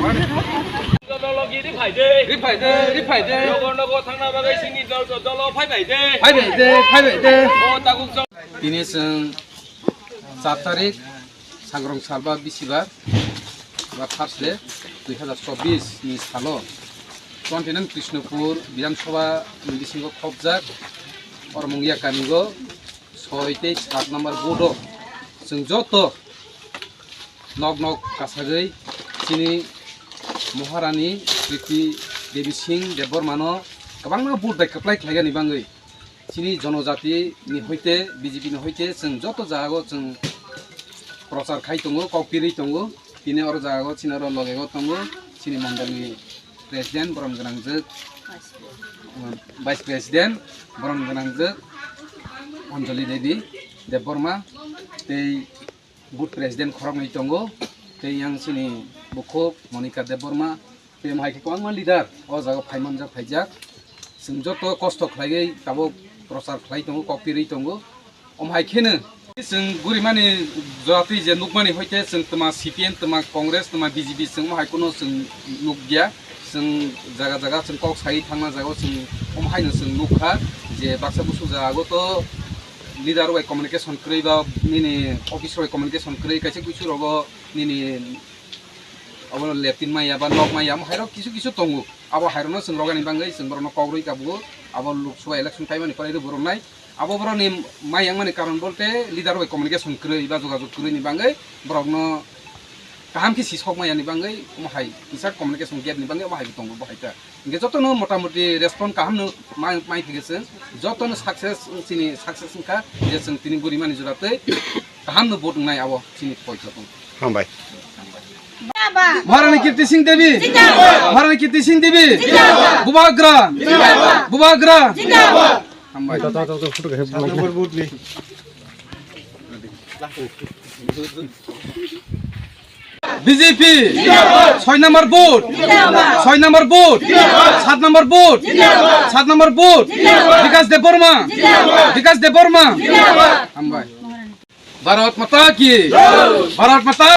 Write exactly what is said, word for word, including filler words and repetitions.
Dolo logi ri phai de. Ri phai de, ri phai de. Nogo nogo thangna bagwi sini dol dol dolo phai phai de. Phai phai de, phai phai de. O takhuk chok. Tini chwng char tarik Sangrong salba bisibar ba Thursday dui hazar chobbish ni salo twenty nine Krishnapur Bidhan Sabha ni bisingo khopjak Oromungya kamigo soi tei sat number booth o chwng joto nok nok kasagwi chini Maharani Kriti Devi Singh Debbarmano kwbangma vote bai kwplai khlaigani bagwi chini jonojati ni hoite B J P ni hoite chwng joto jagao chwng prochar khai tongo, kok pirwi tongo. Tini oro jagao chini oro logego tongo chini mondolni president borom gwnangjwk, vice president borom gwnangjwk Anjali Devi Debbarma tei booth president khoroknwi tongo, tei yang chini bukhuk Monika Debbarma, tei omo hai khe kwbangma leader o jaga phai manjak, phaijak. Chwng joto kosto khlaiwi tabuk prochar khlai tongo, kok pirwi tongo. Omo hai kheno chwng gurimani jora twi je nukmani hoite chwng twma C P M, twma Congress, twma B J P chwng omo hai kheno chwng nukya. Chwng jaga jaga chwng kok sai thangna jagao chwng omo haino chwng nukha je baksa busu jagao to leader bai communication kwrwi ba nini office bai communication kwrwi, kaisa kuisu rogo nini abo letin maya ba nok maya, amo hairok kisu kisu tongo. Abo hairokno chwng rogani bagwi chwng borokno kok rwi kabugo. Abo Lok Sabha election kaimani pore rw borok nai. Abo borokni mai yang mani karon bolte leader bai communication kwrwi ba jogajog kwrwini bagwi borokno kaham khe sisok maya ni bagwi omo hai kisa communication gap ni bagwi omo hai tongo bo hai ta. Hingke jotono motamoti respond kaham no mai, mai phige chwng, jotono success, chini success wngkha je chwng tini burimani jora tei kaham no vote wngnai abo chini poito tong. Hambai. Zindabad. Maharani Kirti Singh Devi. Zindabad. Maharani Kirti Singh Devi. Zindabad. Bubagra. Zindabad. Bubagra. Zindabad. Hambai. Sat number booth ni. B J P. Zindabad. Soi number booth. Zindabad. Soi number booth. Zindabad. Sat number booth. Zindabad. Sat number booth. Zindabad. Bikash Debbarma. Zindabad. Bikash Debbarma. Zindabad. Hambai. Bharat Mata ki. Jai. Bharat Mata